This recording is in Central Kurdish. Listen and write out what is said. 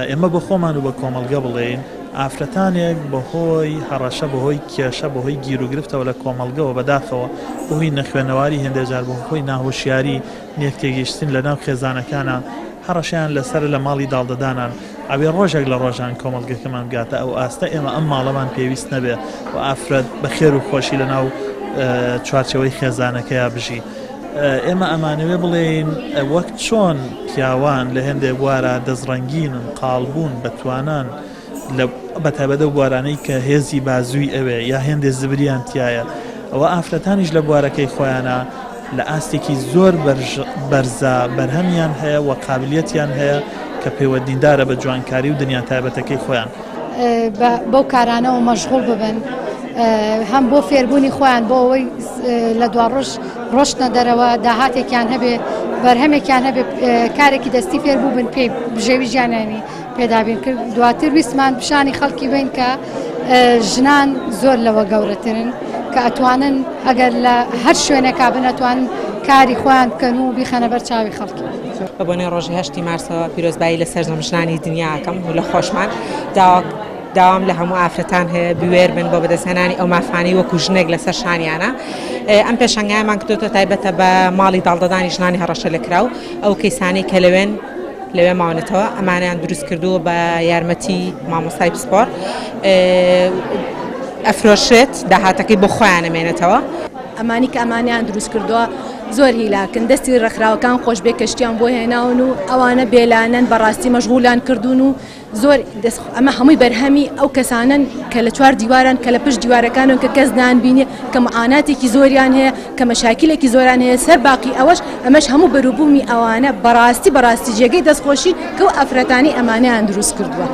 ئێمە بە خۆمان و بە کۆمەڵگە بڵێین ئافرەتانێک بەهۆی هەڕەشە بەهۆی کێشە بەهۆی گیروگرفتەوە لە کۆمەڵگەوە بەداخەوە بەهۆی نەخوێنەواری هێندێ جار بەهۆی ناهۆشیاری نێکتێگەیشتن لە ناو خێزانەکانا هەڕەشەیان لەسەرە لە ماڵی داڵدەدانان ئەبێ ڕۆژێک لە ڕۆژان کۆمەڵگەکەمان بگاتە ئەو ئاستە ئێمە ئەم ماڵەمان پێویست نەبێ و ئافرەت بە خێر و خۆشی لە ناو چوارچێوەی خێزانەکەیا بژی. ئێمە ئەمانەوێ بڵێین وەک چۆن پیاوان لە هێندێ بوارا دەستڕەنگینن، قاڵبوون، بەتوانان، لە بەتایبەت ئەو بوارانەی کە هێزی بازووی ئەوێ یا هێندێ زبریان تیایە، ئەوە ئافرەتانیش لە بوارەکەی خۆیانا لە ئاستێکی زۆر بەرزا بەرهەمیان هەیە و قابلیەتیان هەیە کە پەیوەندیدارە بە جوانکاری و دنیا تایبەتەکەی خۆیان. بەو کارانەوە مەشغوڵ ببن هەم بۆ فێربوونی خۆیان بۆ ئەوەی لە دواڕۆژ ڕۆشتنە دەرەوە داهاتێکیان هەبێ بەرهەمێکیان هەبێ کارێکی دەستی فێر بوو بن پێی بژێوی ژیانیانی پێدابین کرد دواتر ویستمان پیشانی خەڵکی بین کە ژنان زۆر لەوە گەورەترن کە ئەتوانن ئەگەر لە هەر شوێنێکا بن ئەتوانن کاری خۆیان بکەن و بیخەنە بەر چاوی خەڵکی. بە بۆنەی ڕۆژی هەشتی مارسەوە پیرۆزبایی لە سەرجەم ژنانی دنیا ئەکەم و لە خۆشمان داوا داوام لە هەموو ئافرەتان هەیە بوێر بن بۆ بەدەستهێنانی ئەو مافانەی وەکو ژنێک لەسەر شانیانە ئەم پێشانگایەمان کردۆتە تایبەتە بە ماڵی داڵدەدانی ژنانی هەڕەشە لێکراو ئەو کەیسانەی کە لەوێن لەوێ ماونەتەوە ئەمانیان دروست کردووە بە یارمەتی مامۆستای پسپۆر ئەفرۆشێت داهاتەکەی بۆ خۆیان ئەمێنێتەوە. ئەمانی کە ئەمانیان دروست کردووە زۆر هیلاکن دەستی ڕێکخراوەکان خۆش بێ کەشتیان بۆ هێناون و ئەوانە بێلانەن بەڕاستی مەشغولیان کردوون و زۆر دەست ئەمە هەمووی بەرهەمی ئەو کەسانەن کە لە چوار دیواران کە لە پشت دیوارەکانن کە کەس نانبینێ کە معاناتێکی زۆریان هەیە کە مەشاکیلێکی زۆران هەیە سەر باقی ئەوەش ئەمەش هەموو بەروبوومی ئەوانە بەڕاستی بەڕاستی جێگەی دەستخۆشی کە ئەو ئافرەتانەی ئەمانەیان دروست کردووە.